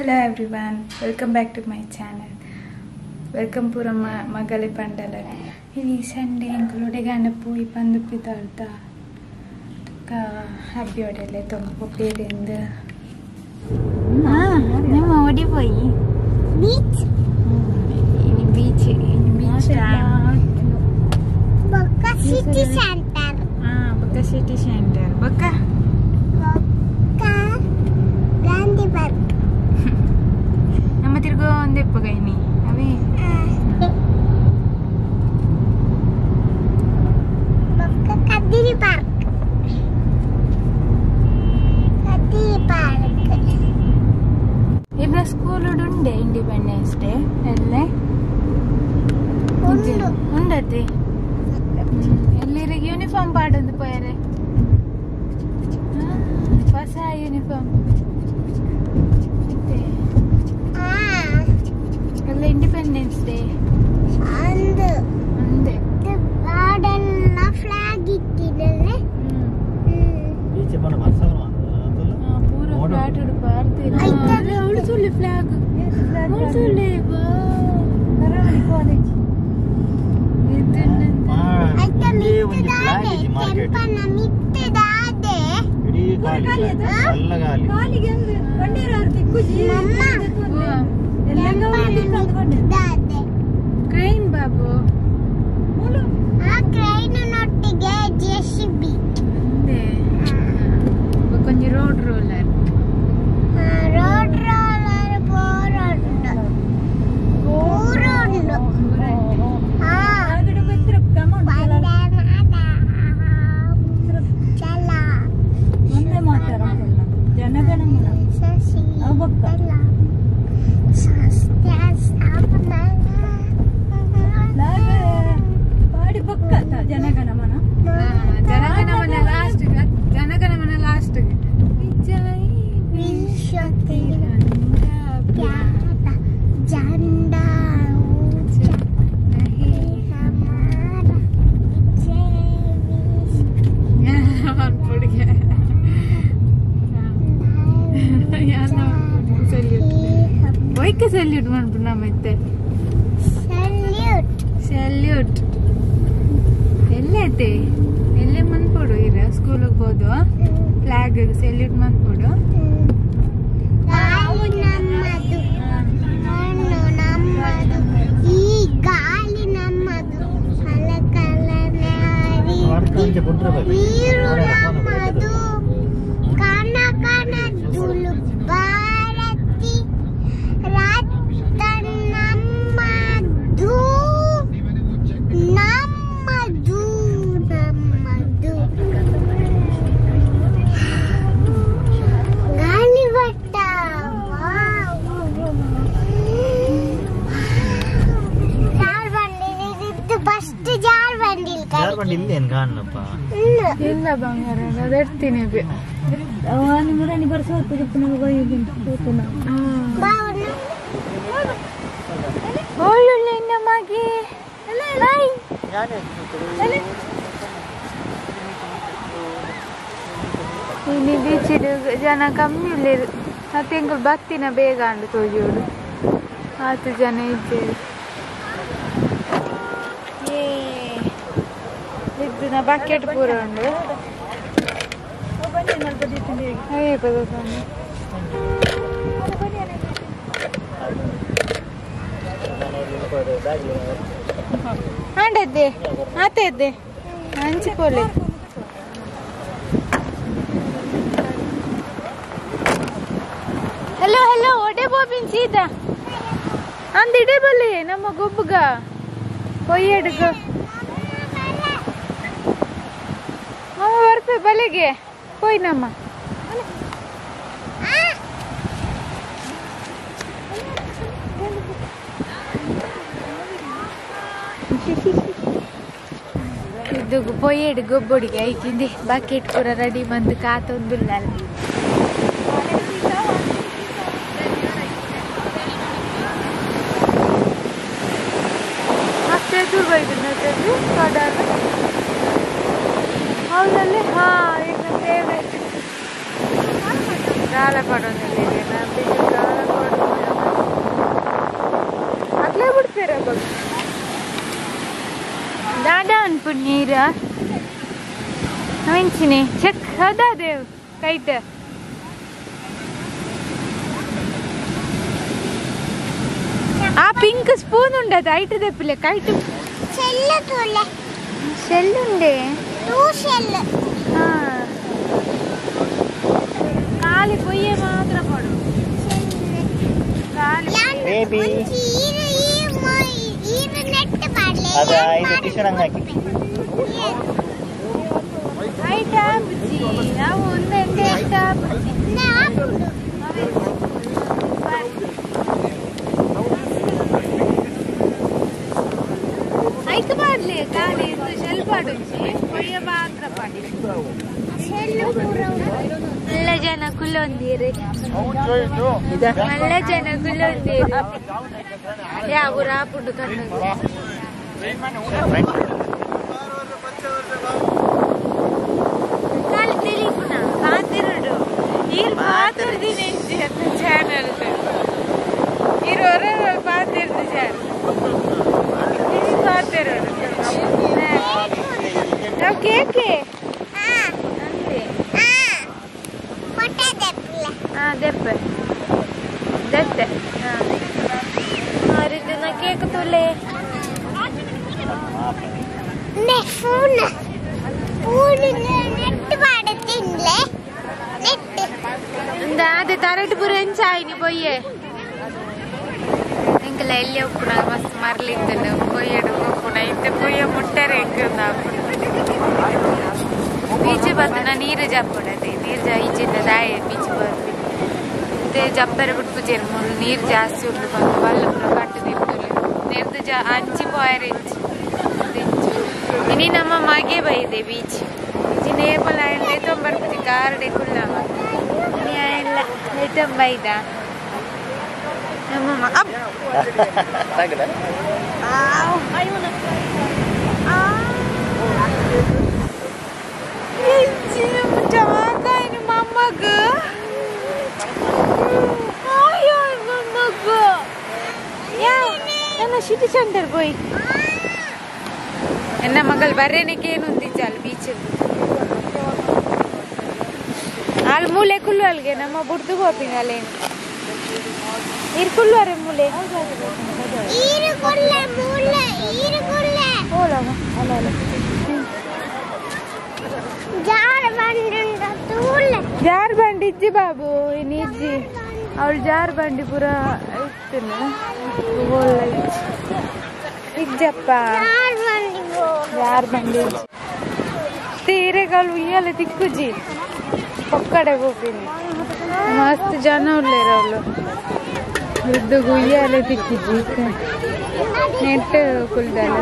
Hello everyone, welcome back to my channel. Welcome ಪೂರ ಮಗಲೆ ಪಂಡಲ. ಇನಿ Sunday ಎಂಕುಲೊಡೆಗಾಂಡ ಪೋಯಿ ಪಂದು ಪಿದಾರ್ದ ಹ್ಯಾಪಿ ಒಡೆಲೆ ತೊಂಗ ಪೇರೆಂದು ನಿಮ್ಮ ಓಡಿ ಪೋಯಿ ಬೀಚ್. ಇನಿ ಬೀಚ್, ಇನಿ ಬೀಚ್ ಬೊಕ್ಕ ಸಿಟಿ ಸೆಂಟರ್. ಹಾ, ಬೊಕ್ಕ ಸಿಟಿ ಸೆಂಟರ್, ಬೊಕ್ಕ ಬೊಕ್ಕ ಗಾಂಧಿ ಪಾರ್ಕ್. ನಮ್ಮ ತಿರ್ಗೋ ಒಂದೇ ಇನಿ ಅವೇ ಬೊಕ್ಕ ಕದ್ರಿ ಪಾರ್ಕ್. ಕದ್ರಿ ಪಾರ್ಕ್ ಇಬ್ಬರ ಸ್ಕೂಲ್ ಉಂಡೆ ಇಂಡಿಪೆಂಡೆನ್ಸ್ ಡೇ ಎಲ್ಲೇ ಉಂಡತೆ. ಎಲ್ಲರಿಗೆ ಯೂನಿಫಾರ್ಮ್ ಪಾಡೊಂದು ಪೋಯರೆ, ಹೊಸ ಯೂನಿಫಾರ್ಮ್ ಎಲ್ಲ ಇಂಡಿಪೆಂಡೆನ್ಸ್ ಡೇ ಅಂದು ಅಂದೆ ಫ್ಲಾಗ್ ಇಟ್ಟಿದ್ದಾರೆ. ಪೂರ ಫ್ಲಾಟ್ ಉಳಿಸುಳ್ಳಿ ಫ್ಲಾಗ್ ಉಳಿಸುಳ್ಳಿ. ಕ್ರೈನ್ ಬಾಬು, ಆ ಕ್ರೈನ್ ನೊಟ್ಟಿಗೆ ಜೆಸಿಬಿ ಕೊಂಚ ರೋಡ್ ರೋಲರ್, ರೋಡ್ ರೋಲರ್ ಪೋರುಂಡು ಪೂರುಂಡು. Janaganamana last, Janaganamana last. ಒಯ್ಕ ಸೆಲ್ಯೂಟ್ ಮಾಡ್ಬಿಡು ನಮ್ಮತ್ತೆ. ಸೆಲ್ಯೂಟ್ ಸೆಲ್ಯೂಟ್ ಎಲ್ಲೈತೆ ಎಲ್ಲೇ ಮನ್ಪೊಡು ಇರ ಸ್ಕೂಲಿಗೆ ಹೋದು ಫ್ಲಾಗ್ ಸೆಲ್ಯೂಟ್ ಮನ್ಪೊಡು. ಗಾಳಿ ನಮ್ಮದು, ಮಣ್ಣು ನಮ್ಮದು, ಈ ಗಾಳಿ ನಮ್ಮದು, ನೀರು ನಮ್ಮದು, ಕಣ ಕಣ ಧೂಳು ಭಾರತಿ ರಕ್ತ ನಮ್ಮದು, ನಮ್ಮದು ನಮ್ಮದು. ಗಾಳಿಪಟ ಫಸ್ಟ್ ಜಾರ್ಬಂಡಿ. ಜಾರ್ಬಂಡಿ ಇಲ್ಲ ಏನು ಕಾಣಪ್ಪ ಇಲ್ಲ ಬಂಗಾರ ಇರ್ತೀನಿ. ಮಗಿ ಇನಿ ಬೀಚ್ ಜನ ಕಮ್ಮಿ ಉಳ್ಳೇರು. ಆ ತಿಂಗಳು ಬತ್ತಿನ ಬೇಗ ಅಂಡು ತೋಜೋಡು ಆತು ಜನ ಇದ್ದೇರು. ಇದ್ದಿನ ಬಕೆಟ್ ಪೂರ ಉಂಡು. ಆಂಡದ್ದೆ ಆತದ್ದೆ ಹಂಚಿಕೊಳ್ಳಿ. ಹಲೋ ಹಲೋ ಒಡೆ ಬೋಬಿನ್ ಸೀದಾ ಅಂದಿಡೆ ಬಲ್ಲಿ ನಮ್ಮ ಗೊಬ್ಬಗ ಕೊಯ್ಯಡ್ಗ ಮಾಮ ಬರ್ಪೆ ಬಲಿಗೆ ಕೊಯ್ ನಮ್ಮ. ಇದು ಪೊಯ್ಯೆಡ್ ಗೊಬ್ಬೊಡಿಗೆ ಐಕಿಂದೆ ಬಕೆಟ್ ಪೂರ ರೆಡಿ ಬಂದು ಕಾತೊಂದುಲ್ಲ. ಅಷ್ಟೇ ದೂರ ಬೈದು ಕಡಲ್ ಹೌದಲ್ಲಿ. ಹಾ, ಈಗ ಫೇವ್ರೇಟ್ ದಾಲ ಪಡೋದಿಲ್ಲ. ನೀರ ಅವೆಂಚಿನಿ ಚೆಕ್ ಹೌದಾದೇವ್ ಕೈಟ್ ಆ ಪಿಂಕ್ ಸ್ಪೂನ್ ಉಂಡದ ಐಟ್ ದೆಪ್ಪಲೆ ಕೈಟ್ ಶೆಲ್ ತೋಲೆ ಶೆಲ್ ಉಂಡೆ ಟೂ ಶೆಲ್ ಹಾ ಖಾಲಿ ಪೊಯ್ಯೆ ಮಾತ್ರ ಪಡು ಖಾಲಿ ಬೇಬಿ ಅದ ಇದು ಕಿಶನ್ ಹಂಗಾಕಿ ಐಟ್ ಆಪುಜಿ ನಾವು ಒಂದೆಂಡೆ ಐಟ್ ಆಪುಜಿ ಐಕ್ ಪಾಡ್ಲೆ ಖಾಲಿ ಇದು ಶೆಲ್ ಪಾಡುಜಿ ಪೊಯ್ಯೆ ಮಾತ್ರ ಪಾಡಿ നല്ല ಜನ ಕುಲ್ಲೊಂದಿರಿ നല്ല ಜನ ಕುಲ್ಲೊಂದಿರಿ ಯಾವ ರಾಪುಂಡು ಕಣ್ಣು ಕಾಲು ತಿಳಿಪುನ ಪಾತಿರುಡು ಈರ್ ಪಾತಿರ್ದಿನ ಇಜ್ಜಿ ಅಂತ ಚಾನಲ್ ಈರ್ ಹೊರ ಪಾತಿರ್ದು ಚಾನಲ್ ಇದು ಪಾತಿರುಡು ನಾವು ಕೇಕೆ ದೆಪ್ಪೆ ದೆತ್ತೆ ಹಾಂ ಕೇಕ್ ತುಲೆ ಫೋನ್ ಫೋನ್ ನೆಟ್ ಪಾಡತಿನ್ಲೆ ನೆಟ್ ಅದೇ ತರಟ್ ಪೂರ ಎಂಚಾಯಿನಿ ಪೊಯ್ಯೆ ಎಂಕಲ ಎಲ್ಲಿ ಒಪ್ಪುನ ಮಸ್ತ್ ಮರ್ಲಿತ್ತನು ಪೊಯ್ಯಡು ಒಪ್ಪುನ ಇತ್ತೆ ಪೊಯ್ಯ ಮುಟ್ಟರೆ ಎಂಕಂದ ಬೀಚ್ ಬತ್ತನ ನೀರು ಜಪ್ಪುಡತೆ ನೀರು ಈಚಿಂದ ದಾಯ ಬೀಚ್ ಬರ್ತಿ ಮತ್ತೆ ಜಪ್ಪರೆ ಬಿಟ್ಪುಜೇರು ಮುಳ್ಳು ನೀರು ಜಾಸ್ತಿ ಉಂಟು ಬಂದು ಬಲ್ಲ ಪೂರ ಕಟ್ಟು ತಿರ್ತುಲೆ ನೀರ್ದು ಜಾ ಅಂಚಿ ಪೋಯರ್ ಇಂಚಿ ಇನಿ ನಮ್ಮ ಮಗೆ ಬೈದೆ ಬೀಚ್ ಇಜ್ಜಿ ನೇಪಲ ಲೇತೊಂಬರ್ಪುಜಿ ಕಾರ್ ಕುಲ್ಲವ ಇನಿ ಎಲ್ಲ ಲೇತೊಂಬೈದ ನಮ್ಮ ಅಪ್ ಮಮ್ಮಗ ನನ್ನ ಸಿಟಿ ಸೆಂಟರ್ ಪೋಯ್ ಎನ್ನ ಮಗಳು ಬರ್ರೇನಕ್ಕೆ ಏನು ಬೀಚ್ ಅಲ್ಲಿ ಮೂಲೆ ಕುಲ್ಲು ಅಲ್ಗೆ ನಮ್ಮ ಬುಡ್ದು ಗೋಪಿನ ಅಲ್ಲೇನು ನೀರು ಕುಲ್ಲುವರೆ ಮೂಲೆ ಜಾರ್ ಬಂಡಿ ಇಜ್ಜಿ ಬಾಬು ಇಜ್ಜಿ ಅವಳು ಜಾರ್ ಬಂಡಿ ಪೂರ ಇತ್ತು ಇಜ್ಜಪ್ಪ ಜಾರ್ ಬಂಡಿ ತೀರೆಗಳು ಉಯ್ಯಲೆ ತಿಕ್ಕುಜಿ ಪಕ್ಕಡೆ ಹೋಗ್ತೀನಿ ಮಸ್ತ್ ಜನ ಉಳ್ಳೇರು ಅವಳು ಇದ್ದು ಉಯ್ಯಾಲೆ ತಿಕ್ಕಿಜಿ ನೆಟ್ ಕುಲ್ದಲ್ಲ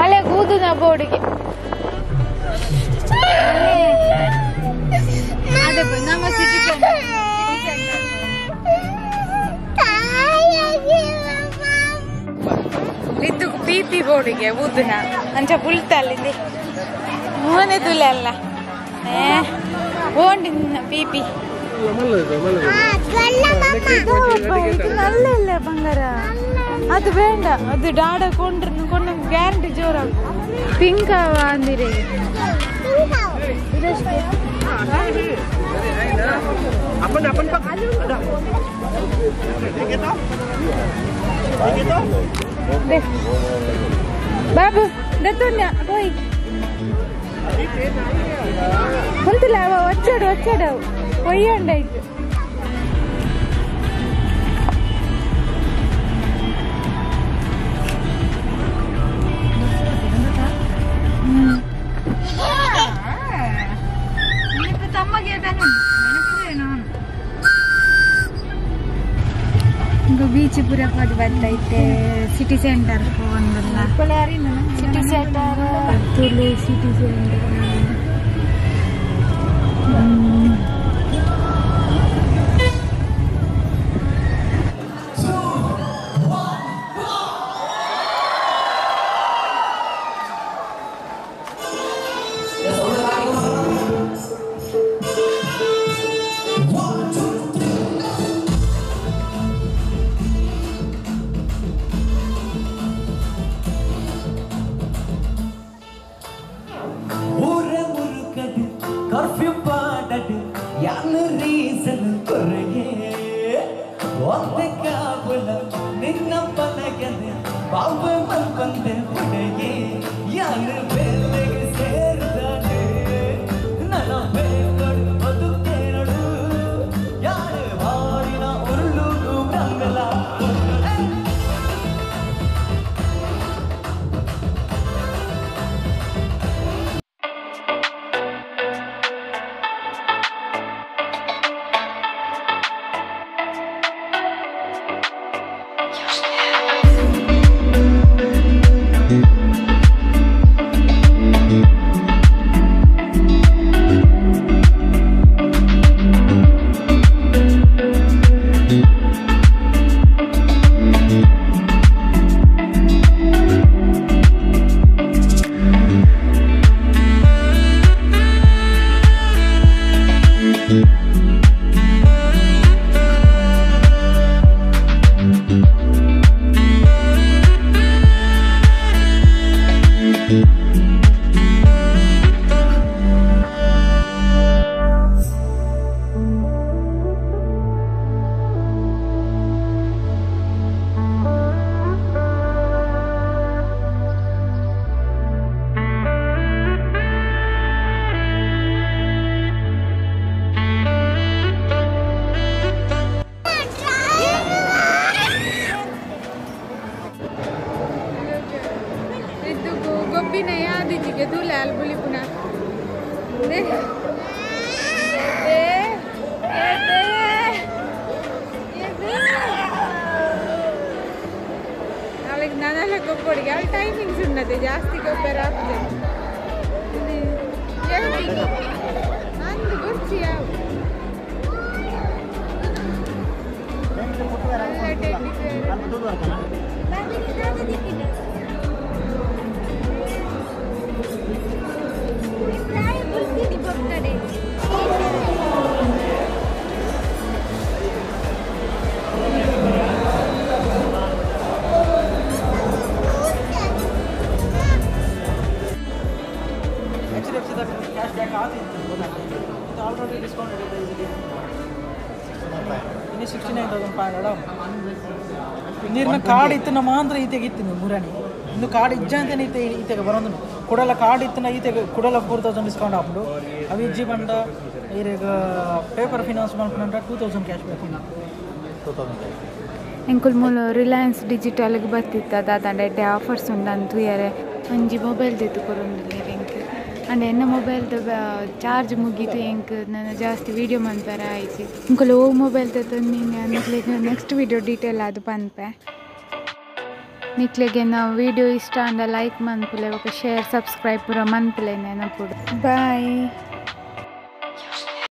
ಅಲ್ಲೇ ಕೂದು ನಾ ಬೋರ್ಡಿಗೆ ನಮ್ಮ ಸಿಟಿ ಇದ್ದು ಪಿ ಬೋರ್ಡಿಗೆ ಊದುನ ಅಂಚ ಪುಲ್ತಲ್ಲಿದೆ ಮೂವನೇ ತುಲೆ ಅಲ್ಲ ಓಂಡಿ ಪಿ ಪಿ. ನಲ್ಲ ಬಂಗಾರ ಅದು ಬೇಡ ಅದು ಡಾಡ ಕೊಂಡ್ರೆ ಕೊಂಡ ಗ್ಯಾರಂಟಿ ಜೋರ ಪಿಂಕ್ ಅವ ಅಂದಿರಿ ಬಾಬು ದತ್ತುನ್ಯ ಹೋಯ್ ಹೊಂತಿಲ್ಲ ಅವ ಒಚ್ಚಾಡು ಒಚ್ಚಾಡು ಒಯ್ಯಂಡಾಯ್ತು ಬೀಚ್ ಪೂರ ಪೋದು ಬರ್ತೈತೆ city centre phone city centre Tulu city centre ನಾನೆಲ್ಲ ಗೊಬ್ಬರಿಗೆ ಅವಳ ಟೈಮಿಂಗ್ಸ್ ಉಣ್ಣದೆ ಜಾಸ್ತಿ ಗೊಬ್ಬರ ಆಗ್ತದೆ ಅಂದು ಗೊಚ್ಚಿ ಯಾವ already discounted easily. ಇನ್ನು 69,500 ನೀರಿನ ಕಾರ್ಡ್ ಇತ್ತು ನಮ್ಮ ಅಂದ್ರೆ ಈತೆಗೆ ಇತ್ತು ಮುರಾಣಿ ಇನ್ನು ಕಾರ್ಡ್ ಇಜ್ಜ ಅಂತಲೇ ಈತೆ ಈತೆಗೆ ಬರೋದು ಕೊಡಲ್ಲ ಕಾರ್ಡ್ ಇತ್ತು ಈತೆಗೆ ಕೊಡಲ್ಲ 4,000 ಡಿಸ್ಕೌಂಟ್ ಹಾಕ್ಬಿಡು ಅವು ಇಜ್ಜಿ ಬಂದ ಈಗ ಪೇಪರ್ ಫಿನಾನ್ಸ್ ಮಾಡ್ಕೊಂಡ್ರೆ 2,000 ಕ್ಯಾಶ್ ಬ್ಯಾಕ್ ಎಂಕುಲ್ ಮೂಲ ರಿಲಯನ್ಸ್ ಡಿಜಿಟಲ್ಗೆ ಬತ್ತಿತ್ತು ಅದಾದಂಡ ಎಡ್ಡೆ ಆಫರ್ಸ್ ಉಂಡು ಅಂತುಯರೆ ಒಂಜಿ ಮೊಬೈಲ್ ದೆತ್ತು ಕೊರೊಂದುಲ್ಲೆರ್ ಎಂಕ್ ಅಂಡ್ ಎನ್ನ ಮೊಬೈಲ್ದ ಚಾರ್ಜ್ ಮುಗೀತು ಎಂಕ್ ನನ್ನ ಜಾಸ್ತಿ ವೀಡಿಯೋ ಮನ್ಪೆರ ಆಯ್ತು ಎಂಕುಲು ಓ ಮೊಬೈಲ್ ತಂದಿನಿ ನಿಕ್ಲೆಗ್ ನೆಕ್ಸ್ಟ್ ವೀಡಿಯೋ ಡೀಟೇಲ್ ಅದು ಪನ್ಪೆ ನಿಕ್ಲೆಗೆ ನಾವು ವೀಡಿಯೋ ಇಷ್ಟ ಅಂಡ ಲೈಕ್ ಮನ್ಪುಲೆ ಬೊಕ ಶೇರ್ ಸಬ್ಸ್ಕ್ರೈಬ್ ಪೂರ ಮನ್ಪುಲೆ ನೆನಪುಡು ಬಾಯ್.